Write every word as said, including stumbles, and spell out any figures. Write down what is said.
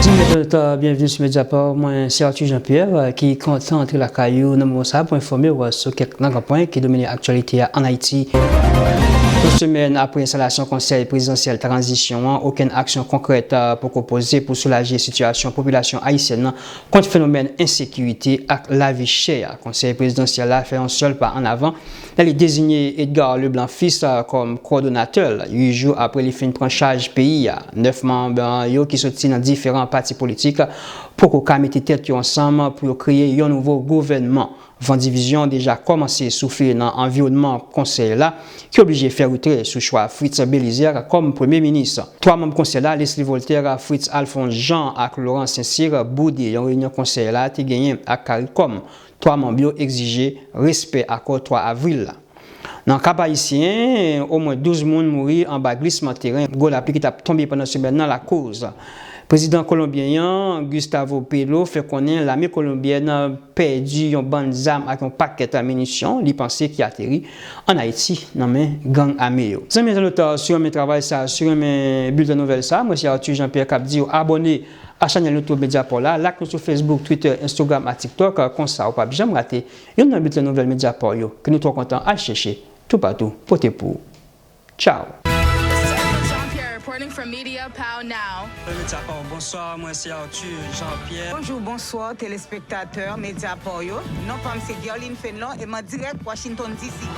Zanmi entènot, byenveni sou Mediapart. Mwen se Arthur Jean Pierre, ki kontan antre lakay ou nan moman sa a pou enfòme w sou kèk nan gran pwen ki domine aktyalite a ann Ayiti. Yon semèn apre enstalasyon konsèy prezidansyèl tranzisyon an, okenn aksyon konkrèt poko poze pou soulaje sitiyasyon popilasyon ayisyèn nan kont fenomèn ensekirite ak lavi chè a. Konsèy prezidansyèl la fè yon sèl pa ann avan lè li deziye Edgar Leblanc Fils kòm kowòdonatè l, uit jou apre li fin pran chaj peyi a. Nèf manm yo ki soti nan diferan pati politik poko ka mete tèt yo ansanm pou yo kreye yon nouvo gouvènman. Van divizyon deja kòmanse soufle nan anviwònman konsèy la, ki oblije fè retrè sou chwa Fritz Bélizaire kòm premye minis. Twa manm konsèy la, Leslie Voltaire, Fritz Alphonse Jean ak Laurent Saint-Cyr, boude yon reyinyon konsèy la te genyen ak CARICOM. Twa manm yo egzije respè akò twa avril la. Nan Kap Ayisyen, omwen douz moun mouri anba glisman teren gwo lapli ki t ap tonbe pandan semèn nan lakoz. Prezidan kolonbyen an, Gustavo Petro, fè konnen lame kolonbyèn pèdi yon bann zam ak yon pakèt minisyon li panse ki ateri ann Ayiti nan men gang ame yo. Zanmi entènot, si w renmen travay sa, si w renmen bilten nouvèl sa, mwen se Arthur Jean Pierre k ap di w abòne a chanèl YouTube Mediapart la, like nou sou Facebook, Twitter, Instagram ak TikTok, konsa w p ap janm rate youn nan bilten nouvèl Mediapart yo ke nou twò kontan al chèche toupatou pote pou ou. Tchaw! Jean-Pierre reporting from Media Pow Now. Mediapart, bonswa, mwen se Arthur Jean-Pierre. Bonjou, bonswa, telespektatè Mediapart yo. Non pa m se Guerline Fenlon e m an dirèk Washington D C.